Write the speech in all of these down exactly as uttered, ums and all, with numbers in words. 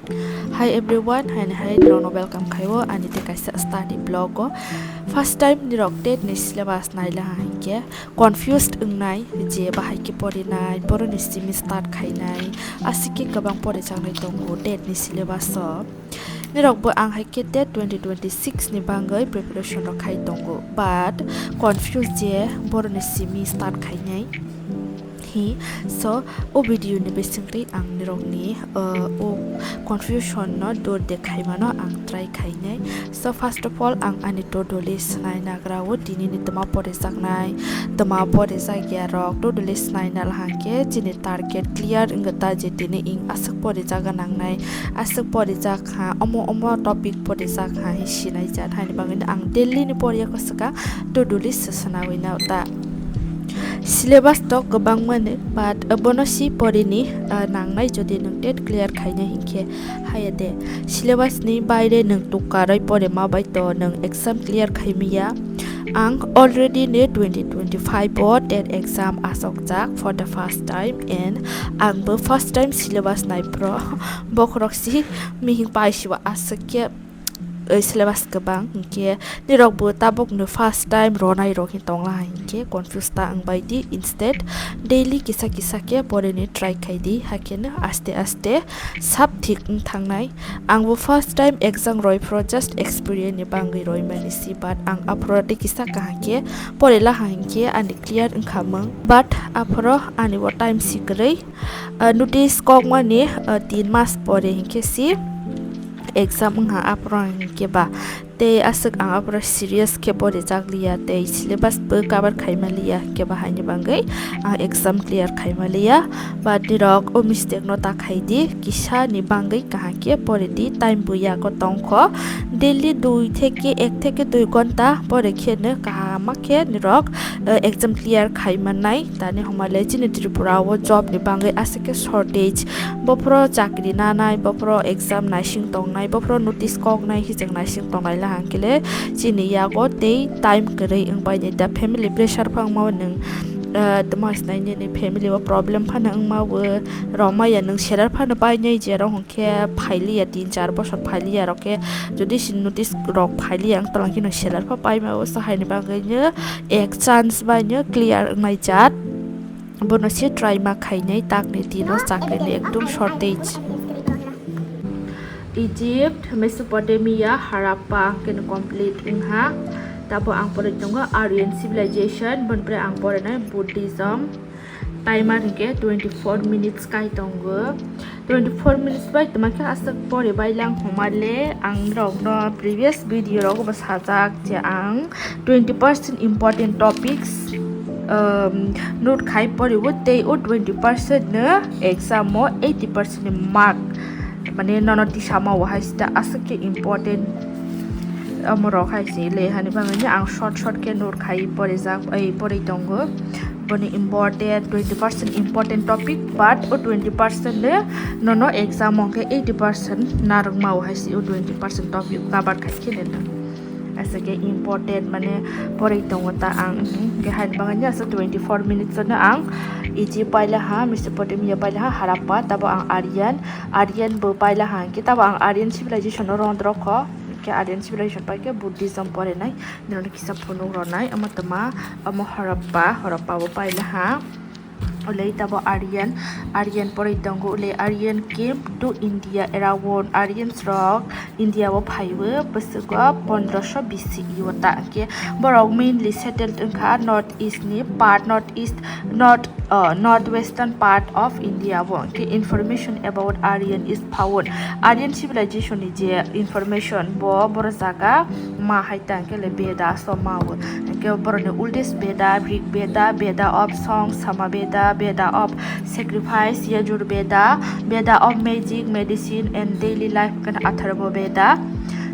Hi everyone, hai hai nirokno welcome khaio ani tei kaisa study vlog o. First time nirok TET ni syllabus naila hinkhe confused wngnai je bahai khe porinai, boroni simi start khainai, aswk khe kwbang porijaknai tongo TET ni syllabus o. Nirokbo ang hai khe TET twenty twenty-six ni bagwi preparation rok khai tongo, but confused je boroni simi start khainai. Hi, so, o video ni bisingtwi ang nirokni, uh, o confusion no dur de khaimano ang try khainai. So, first of all, ang ani to-do list snai nagra o, tini ni tma porijaknai, tma porijak ya rok, to-do list snai nal hangke chini target clear wngkha ta je tini ing aswk porijaga nangnai, aswk porijak ha, omo omo topic porijak ha hi sinai jat, haini bagwi ang daily ni poriya ko swkang to-do list se swnawina ta. Syllabus to kwbangmani, but, uh, bono si porini, uh, nangnai jodi nwng TET clear khainai hinkhe haya de. Syllabus ni baire nwng tukarwi pore ma bai to nwng exam clear khaimaya. Ang already ni twenty twenty-five o TET exam asokjak for the first time and ang bo first time syllabus nai pro bokhorok si mihing pai siwa aswk khe eh, syllabus kwbang, hinkhe nirokbo tabukno first time ronai rok hin tongla hinkhe confuse ta wngbai di, instead daily kisa kisa khe porini try khai di, hakheno aste aste sab thik wng thangnai. Angbo first time exam roi phro just experience ni bagwi roi mani si, but ang aphro tei kisa kaham khe porila hinkhe ani clear wngkha mung, but aphro ani bo time si kwrwi, ah, notice kokmani, ah, tin mas pore hinkhe si exam wngha aphro hinkhe ba. Tei aswk ang aphro serious khe porijak liya tei syllabus bo cover khaima liya hinkhe ba, haini bagwi ang exam clear khaima liya. But nirok o mistake no ta khai di, kisa ni bagwi kaham khe pore di, time bo yago tongkho, daily dui theke ek theke dui ghonta pore khe no kaham khe nirok, eh, exam clear khai mannai. Tani homa le chini Tripura o job ni bagwi aswk khe shortage. Bophro chakri nanai, bophro exam naising tongnai, bophro notice koknai, hijak naising tongnai la hangkhe le chini yago tei time kwrwi wngbai nai da, family pressure phangma o nwng, eh, tamo sinai nini family o problem phano wngma o, romaya nwng serar phano pai nai je rok khe phailiya, tin char bosor phailiya rok khe, jodi si notice rok phailiya wng tongkhe no selar pha paima o, so haini bagwi no ek chance bai no clear wngnai jat. Bono se try ma khainai, takni dino chakrini ekdum shortage. Egypt, Mesopotamia, Harappa khe no complete wngha. Tabo ang poroi tongo Aryan civilization, bonpre ang porinai Buddhism. Timer hinkhe twenty four minutes kai tongo. Twenty four minutes bai toma khe aswk pore bai lang homa le, ang rok no previous video rogo bo sajak je ang twenty percent important topics, um, note khai pore o, tei o twenty percent no exam o eighty percent ni mark, mane nono tisama o hai sita aswk khe important. Omo rok hai se le hani bagwi ang short short khe note khai porijak, ei, poroi tongo. Boni important, twenty percent important topic, but o twenty percent le nono exam o khe eighty percent narwkma o hai se o twenty percent topic cover khai khe le nang. Aswk khe important mane poroi tongo ta ang, mhm, khe hani bagwi asa twenty four minutes no ang Egypt paila ha, Mesopotamia paila ha, Harappa, tabo ang Aryan, Aryan bo paila ha, khe tabo ang Aryan civilization no rondrok kho, khe Aryan civilization pai khe Buddhism porinai. Nini kisa phunuk ronai, omo toma, omo Harappa, Harappa bo paila ha. Ulei tabo Aryan, Aryan poroi tongo, ulei Aryan came to India around, Aryans rok India o phaiwi bwswk o pondroso B C E o ta, hwnkhe borok mainly settled wngkha north east ni part, north east, north, uh, north western part of India o, hwnkhe information about Aryan is found. Aryan civilization ni je information bo boro jaga ma hai ta hwnkhe le Vedas o ma o. Hwnkhe boroni oldest Veda, Rig Veda, Veda of Song, Sama Veda, Veda of Sacrifice, Yajur Veda, Veda of Magic, Medicine and Daily Life, hwnkhe Atharva Veda.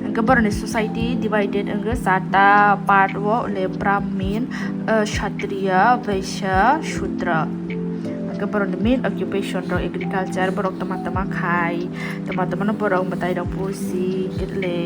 Hwnkhe boroni society divided wngkha charta part o, le Brahmin, eh, Kshatriya, Vaishya, Shudra. Hwnkhe borokni main occupation rok agriculture, borok tama tama khai, tama tama no borok mwtai rok buji, hwnkhe le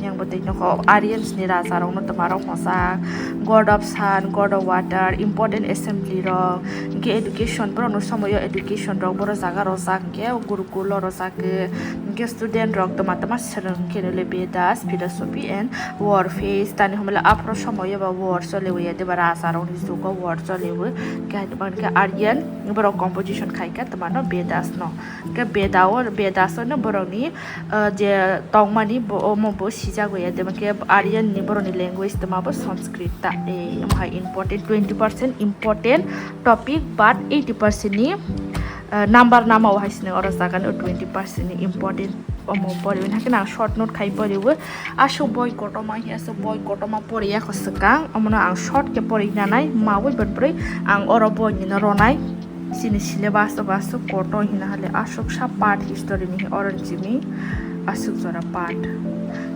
Yang bo tei nokho Aryans ni raja rok no twma rok mosag, God of Sun, God of Water, important assembly rok, hwnkhe education borok no somoyo education rok borok jaga rojak hwnkhe gurukul o rojak hwnkhe student rok twma twma swrwng khe nole Vedas, philosophy and war face tani hwnba aphuru somoyo ba war choli ya deba raja rok ni jugo war choli o hwnkhe Aryan borok composition khai kha twma no Vedas no. Hwnkhe Veda o, Vedas o no borok ni, ah, je tongmani bo, omo bo sijak ya, jemon khe Aryan ni borok ni language twma bo Sanskrit ta, eh, omo hai important, twenty percent important topic, but eighty percent ni, ah, number nama o hai sini oro jaga ni twenty percent ni important omo pori, hwnkhe ang short note khai pori o, aswk boi kotorma, aswk boi kotorma pori ya kho swkang, omo no ang short khe pori nanai, mawi bwrwi ang oro boi ni no ronai. Chini syllabus o bo aswk kotor hina hale aswk sa part history ni oro ni chimi aswk jora part.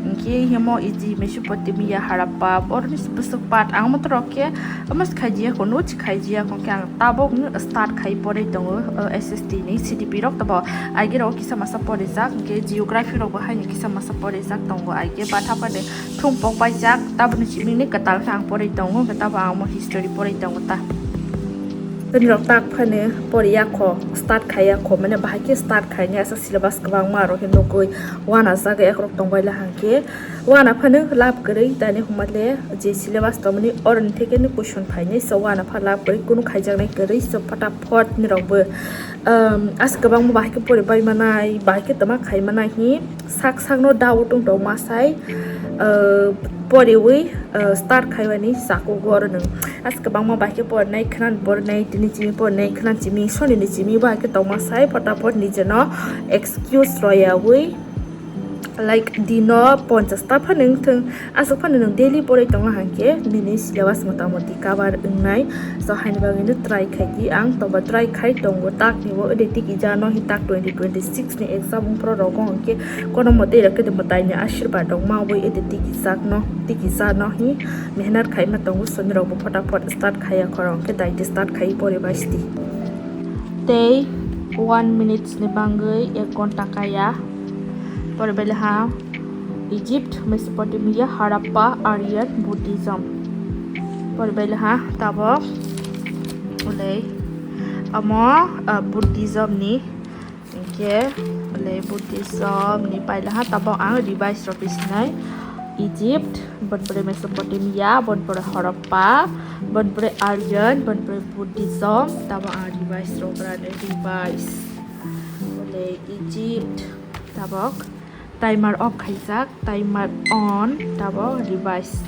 Hwnkhe himo iji Mesopotamia, Harappa, oro ni bwswk part ang motor rok khe omo khaijia kono chi khaijia hwnkhe ang tabok no start khai pori tongo, o S S T ni C D P rok tobo aige rok kisa masa pori jak hwnkhe geography rok bo haino kisa masa pori jak tongo aige batha phani thum pok pai jak taboni chimi ni kwtal khe ang pori tongo hwnkhe tabo ang omo history pori tongo ta. Tini rok tak phani pori ya kho, start khai ya kho, mane bahai khe start khai ni asa syllabus kwbangma rok khe nugui wana jaga ek rok tong bai la hwnkhe wana phano lab kwrwi tani hwnba le je syllabus tongmani oroni theke no question phainai, so wana pha lab kwrwi kunu khaijaknai kwrwi, so phataphot ni rok bo, um, as kwbangma bahai khe pori bai manai, bahai khe twma khai manai hi. Sak sakno doubt wng tong ma sai, ah, poriwi, ah, start khaimani sakugo oro nwng. As kwbangma bai khe porinai khwnani porinai tini chini porinai khwnani chimi sonini chimi bai khe tongma sai, photapot nijeno excuse royawi, like, dino ponchas ta phano wngthung. Aswk phano nwng daily porwi tongna hwnkhe nini syllabus mota moti cover wngnai. So haini bagwino try khai di ang, tobo try khai tongo, tak ni bo ede tiki jano hi tak twenty twenty-six ni exam wngphro rogo hwnkhe kono motwi rok khe mwtai ni ashirbad rok mawi ede tiki jakno, tiki jano hi mehnat khaima tongo, soni rok bo photapot start khaiya khoro hwnkhe daiti start khai pori bai sidi. Tei one minutes ni bangwi ek ghonta kaya. Pore bele ha Egypt, Mesopotamia, Harappa, Aryan, Buddhism. Pore bele ha tabo ulei amo, ah, Buddhism ni hwnkhe ulei Buddhism ni paila ha tabo ang revise rok bisinai Egypt, bonpore Mesopotamia, bonpore Harappa, bonpore Aryan, bonpore Buddhism, tabo ang revise rok rani revise. Ulei Egypt tabok timer off khaijak, timer on, tabok revise.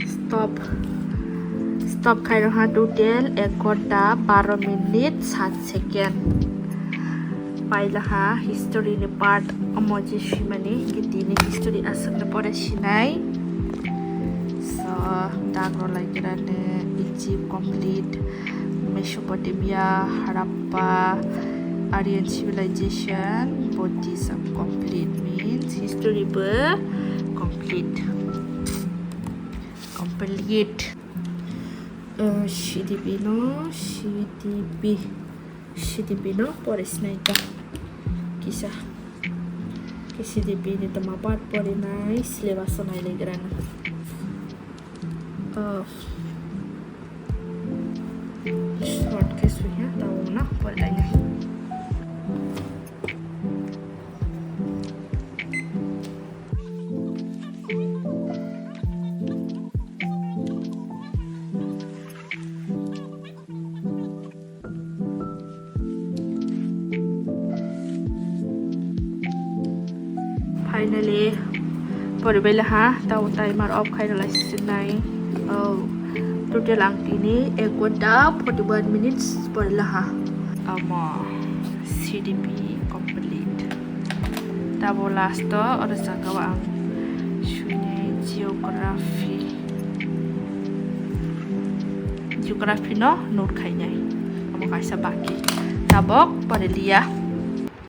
Stop. Stop khai rok ha total ek ghonta baro minute sat second. Paila ha history ni part omo je swimani, hwnkhe tini history aswk no pore sinai. So, dak rw lai khe rani Egypt complete, Mesopotamia, Harappa, Aryan civilization, Buddhism complete, means history bo complete. Complete. Uh, C D P no, C D P. C D P no pore sinai ta kisa. Khe C D P ni toma part porinai syllabus o nai lai grana. Oh. Short khe sui ha, tabo no pore lai nai. Finally, poribai laha, tao timer off khai rwlai sinai. Oh, total ang tini ek ghonta forty one minutes porilaha. Omo C D P complete. Tabo last o oro saka o ang suni geography. Geography no note khainai. Kaisa baki. Tabok pore liya.